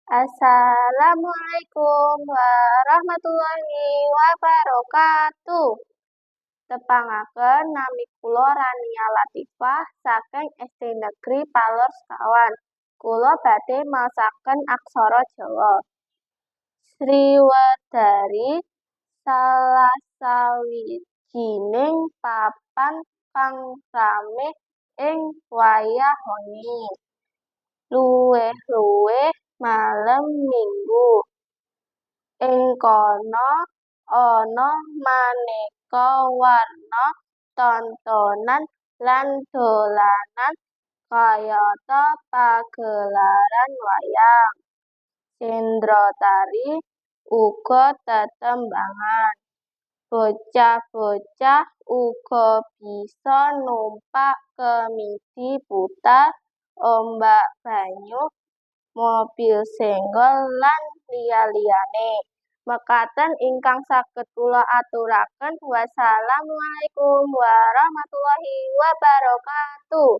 Assalamualaikum warahmatullahi wabarakatuh. Tepangaken, nami kula Rania Latifah saking SD Negeri Palur 2. Kula badhe maosaken aksara Jawa. Sriwedari salah sawijining papan kang rame ing wayah wengi. Luwih-luwih malem Minggu. Ing kono ana maneka warna tontonan lan dolanan kayata pagelaran wayang, sendratari, uga tetembangan. Bocah-bocah uga bisa numpak kemidi putar, ombak banyu, mobil senggol lan liya-liyane. Mekaten ingkang saged kula aturaken. Wassalamualaikum warahmatullahi wabarakatuh.